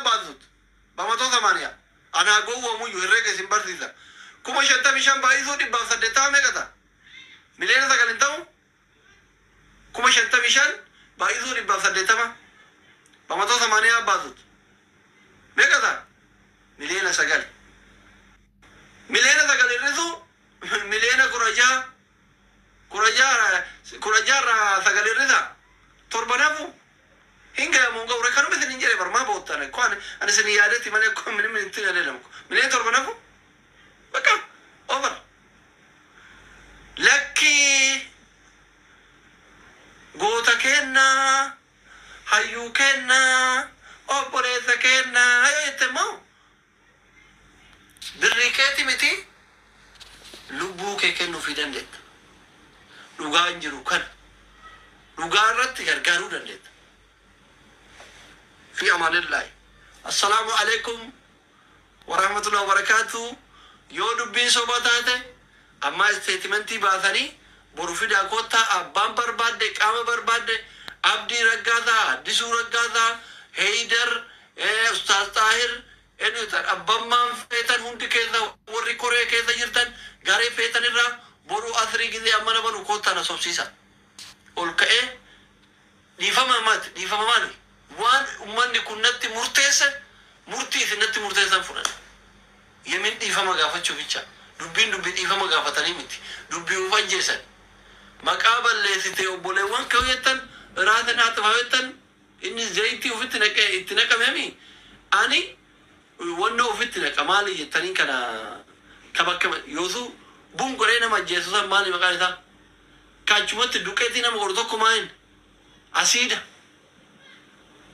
abbaasut በመቶ ሰማንያ anaa gowwoomuyyuu herreega isin barsiisa. 55,000 baay'isuu 180 meeqa ta'a? 9 miliyoona hin ta'u? 55,000 baay'isuu 180 በመቶ ሰማንያ abbaasut meeqa ta'a? 9 miliyoona. 9 miliyoona hir'isuu 16 miliyoona, 16, 16 irraa sagal hir'isa, torba nafu hin gahamu. Gawre kanuma isin hin jedhe barmaa boottan ko ani isin yaadetti malee ko minim itti yaadelamu 7 miliyoona nafu በቃ over. Lakkii, goota kennaa, hayyuu kennaa, obboleessa kennaa yoo jette immoo birrii keeti miti, lubbuu kee kennuufii dandeetta. Dhugaan jiru kana, dhugaa irratti gargaaruu dandeetta. في أمان الله, السلام عليكم ورحمة الله وبركاته. Yoo dubbiin soba taate amma statementii baasanii boru fidaa kottaa. Abbaan barbaadde, qaama barbaadde, Abdii Raggaasaa, Addisuu Raggaasaa, Heydar, Ustaaz Xaahir, eenyu abbammaan feetan hundi keessa, warri koree keessa jirtan, garee feetan irraa boru asrii gizee amma nama nu kottaa na sobsiisa. Ol ka'ee dhiifama maati, dhiifama maali? Waan ummanni kun natti murteesse, murtii isin natti murteessan fudhadha. Yemin dhiifama gaafachuu bicha. Dubbiin dubbii dhiifama gaafatanii miti, dubbii uf ajjeesan. Maqaa balleessite obboleewwan kee jettan, raasin haxifaa jettan, inni zayitii ofitti naqee itti naqamemi, ani wanna ofitti naqa maali jettanii kana ka bakka yoosu bun godhee nama ajjeesu san maali maqaan isaa? Kaachumatti duqeetii nama godhu tokko maalin asiida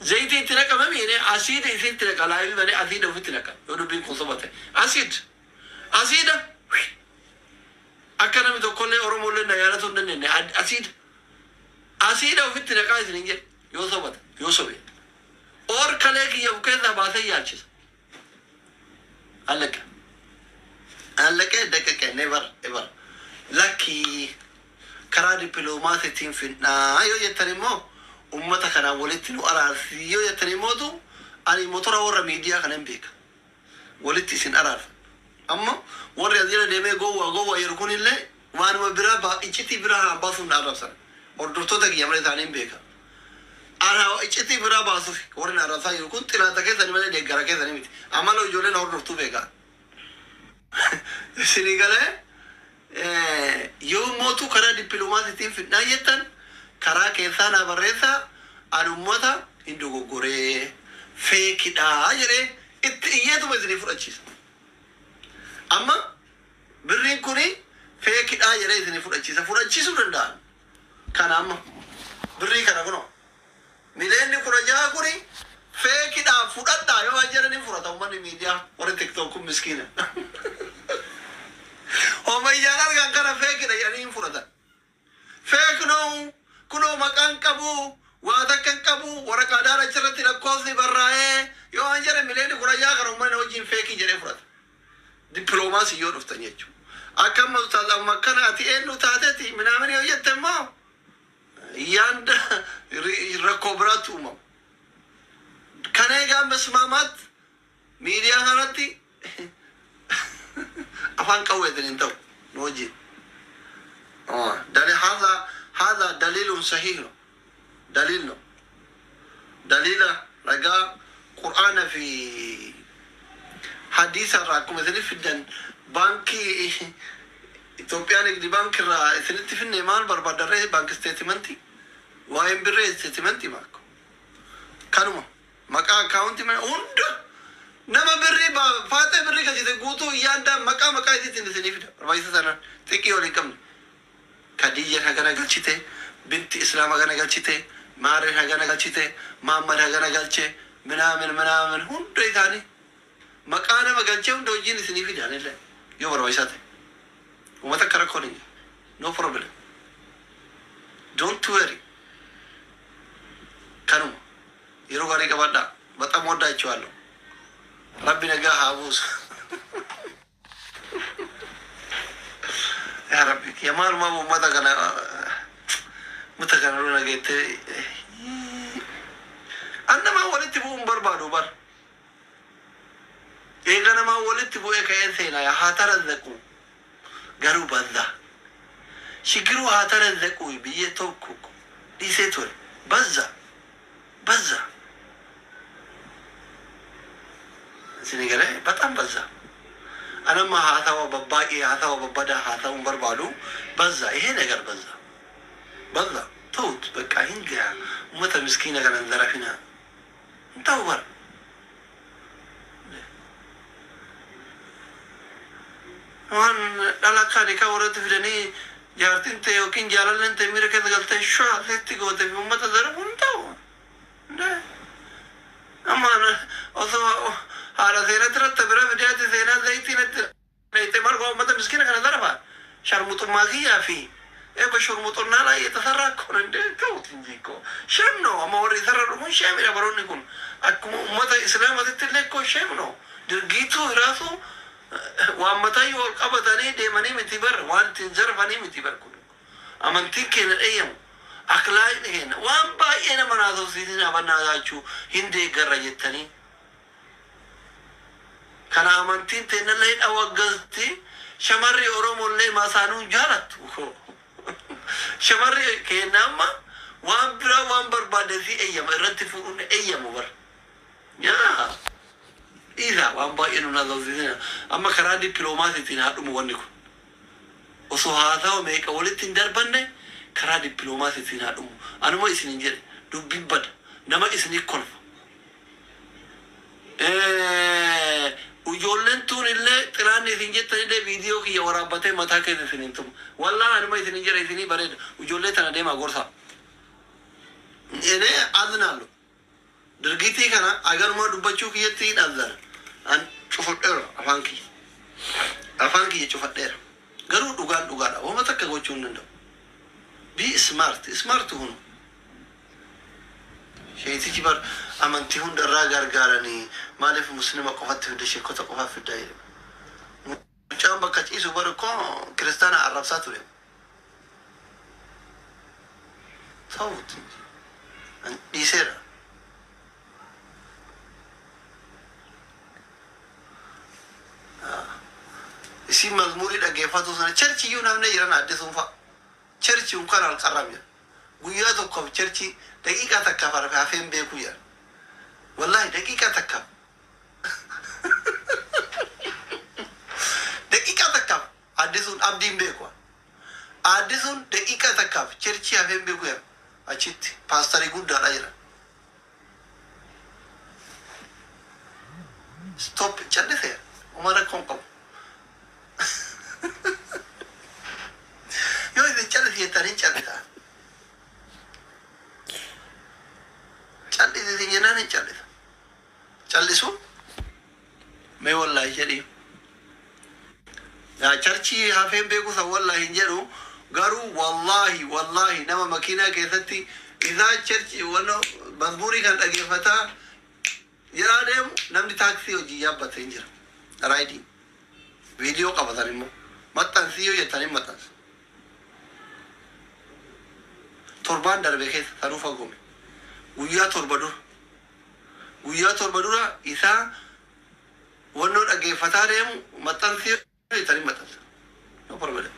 zayitii itti naqamemi, inni asiida isitti naqa, live malee asiida ofitti naqa. Yoo dubbiin kun sobate asiid asiida akka namni tokkollee Oromollee na yaadatuu hin dandeenye asiida asiida ofitti naqaa isin hin jedhe. Yoo sobate, yoo sobe or kalee kiyya of keessaa baasee yaalchisa. አለቀ አለቀ ደቀቀ። Never ever. Lakkii, karaa dippiloomaasiitiin fidnaa yoo jettan immoo, ummata kanaan walitti nu araarsi yoo jettan immootu, ani motora warra miidiyaa kana hin beeka, walitti isin araarsa. Amma warri as jala deemee gowwaa gowwaa yeroo kunillee waanuma biraa iccitii biraa haa baasuun na arrabsan. Hordoftoota kiyya malee isaanii hin beeka. Ana iccitii biraa baasuuf warri na arrabsaa jiru kun xilaata keessanii malee deeggara keessanii miti. Amala ijoolleen hordoftuu beeka. Isinii galee? Yoo mootu karaa dippiloomaasiitiin fidnaa jettan, karaa keessaa naa barreessaa. Ani ummata hin dogoggoree, fakedhaa jedhee itti iyyeetuma isinii fudhachiisa. Amma birriin kuni fakedhaa jedhee isinii fudhachiisa, fudhachiisuu danda'an. Kana amma birrii kana kunoo 16 miliyoonni kuni fakedhaa fudhadhaa yoo waan jedhanii fudhata uummanni miidiyaa. Warri TikTok kun miskiina. Homayyaan argan kana fakedha jedhanii hin fudhatan. Fake noo, kunoo maqaan qabu, waa takka hin qabu, waraqaadhaan achirratti lakkoofsi barraa'ee yoo waan jedhe 16 miliyoonni kana uummanni hojiin fake jedhee fudhata. Dippiloomaasii yoo dhuftan jechuudha. Akka amma ustaaz amma akkana ati eenyu taateeti minaamin yoo jette immoo yaanda rakkoo biraatti uumama. Kana egaa መስማማት miidiyaa kanatti afaan qawweetiin hin ta'u nu wajjin. هذا هذا دليل صحيح ነው, دليل ነው, daliila ragaa qur'aana fi hadiisa irraa akkuma isinif fiddan, baankii Itoophiyaan nigdi baankii irraa isinitti finne. Maal barbaadarree? Bank statementii, waa'een birree statementii maakko kanuma maqaa accountii mana hunda, nama birrii faaxee birrii galchite guutuu yaaddaa maqaa maqaa isiitiin isinii fida. Barbaachisa sanaan xiqqii waliin qabne Kadiyya hagana galchite, binti Islaama hagana galchite, Maareen hagana galchite, Maammad hagana galche, ምናምን ምናምን hunda isaanii maqaa nama galchee hunda wajjin isinii fidan illee yoo barbaachisaa ta'e. Uummata akka rakkoon hin jiru. No problem, don't worry. Kanuma, yeroo gaarii qabaadhaa. በጣም ወዳችኋለሁ። Rabbi nagaa haa buusu. Yaa Rabbi, yaa maaluma uummata kana nuna geettee. An nama walitti bu'uun barbaadu bar. Eega namaa walitti bu'ee ka'ee seenaa haa tarazzaqu garuu በዛ ችግሩ haa tarazzaqu biyya tokko dhiisee ture በዛ በዛ isin galee በጣም በዛ. Anamma haasawa babbaay'ee haasawa babbadaa haasa'uun barbaadu በዛ ይሄ ነገር በዛ በዛ. ተውት በቃ hinga ummata miskiina kana hin zarafina hin ta'u bara. Waan dhala kan warratti fidanii jaartiin ta'e yookiin jaalalleen ta'e miira keessa galtee shaasetti goote fi ummata zarafu hin ta'u. Amma osoo haadha seenatti irratti bira fideeti seenaa zayitii natti dhayite marga ummata miskiina kana zarafa sharmuxummaa kiyyaa fi በሽርሙጥና ላይ የተሰራ እኮ ነው እንዴ! ተውት እንጂ እኮ shame ነው። Amma warri isarra dhufuun shame dha. Baroonni kun akkuma ummata islaamatitti illee እኮ shame ነው ድርጊቱ ራሱ. Waan matayyuu ol qabatanii deemanii miti bar, waan ittiin zarfanii miti bar. Kun amantiin keenya dheeyyamu akhlaaqni keenya waan baay'ee nama naasofsiisin abannaataachuu hin deeggarra jettanii kana amantiin teennallee dhawaggasti. Shamarri Oromollee masaanuu jaalattu. Shamarri keenya amma waan biraa waan barbaade si eeyyama irratti fuudhuun eeyyamu bar. Yaa dhiisa, waan baay'ee nu naasofsiisina. Amma karaa dippiloomaasiitiin haa dhumu wanni kun. Osoo haasawa meeqa walitti hin darbanne karaa dippiloomaasiitiin haa dhumu. Anuma isin hin jedhe dubbiin bada nama isinii kolfa. Ijoolleen tun illee xiraanni isin jettan illee viidiyoo kiyya waraabbatee mataa keessa isin hin tumu. Wallaa anuma isin hin jedhe isinii bareeda. Ijoollee tana deemaa gorsaa. እኔ አዝናለሁ. ድርጊtii kana agaruma dubbachuu kiyyatti hin azana. An cufadheera afaan kiyya. Afaan kiyya cufadheera. Garuu dhugaan dhugaadha. Wama takka gochuu hin danda'u. Be smart. Smart hunu. Sheetichi bar amantii hundarraa gargaaranii maaliif muslima qofatti fidde, sheekota qofaaf fiddaa jedhe. Mucaan bakka ciisu bar ko kiristaana arrabsaa ture. Ta'uuti. Dhiiseera. Isin mazmurii dhaggeeffatu sana church iyyuu namni jiran addisuun fa'a. Church እንኳን አልቀረም jedha. Guyyaa tokkoof church daqiiqaa takkaaf hafeen beeku jedha. Wallahi daqiiqaa takkaaf. Daqiiqaa takkaaf addisuun abdiin beeku. Addisuun daqiiqaa takkaaf church hafeen beeku jedha. Achitti paastarii guddaadha jedha. Stop callisee uma rakkoon qabu. Yoo isin callisi jettanii callisa. Callisi isin jennaan hin callisa. Callisu mee wallaahi jedhii. Yaa church hafeen beeku san wallaahi hin jedhu garuu wallaahi wallaahi nama makiinaa keessatti isaa church wanno mazmurii kan dhageeffataa jedhaa deemu namni taaksii hojii yaabbate hin jira. Raayidii. Viidiyoo qabatan immoo maxxansii yoo jettanii maxxansa. Torbaan darbe keessa sanuu fagoome. Guyyaa 7 dura. Guyyaa 7 dura isaa wannoo dhaggeeffataa deemu maxxansii yoo jettanii maxxansa. No problem.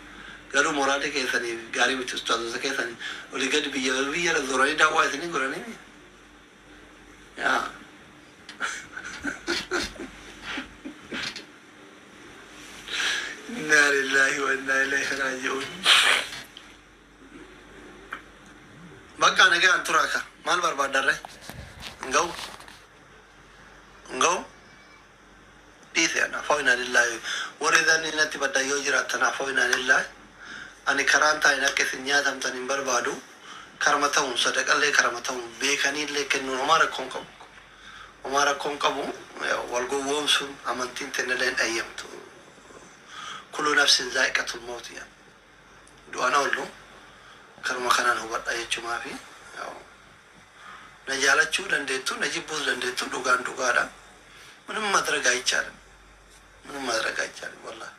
Garuu moraalii keessanii gaarii miti ustaazota keessanii olii gadi biyya biyya zoranii daawwaa isinii godhanii. Yaa. إنا لله وإنا إليه راجعون. Bakka nagaan turaaka maal barbaaddarre nga'u nga'u dhiise ana afawina lillahi warri dhanni natti baddan yoo jiraattan afawina lillahi. Ani karaan taa'in akka isin nyaatamtan hin barbaadu. Karma ta'uun sadaqallee karma ta'uun beekaniillee kennuun homaa rakkoon qabu, homaa rakkoon qabu. Wal gowwoomsuun amantiin tennillee hin dhayyamtu. كل نفس ذائقة الموت yaa du'aan oollu karuma kanaan hubadha jechumaa fi na jaalachuu dandeettu, na jibbuus dandeettu, dhugaan dhugaadha. ምንም ማድረግ አይቻልም። ምንም ማድረግ አይቻልም። ወላሂ.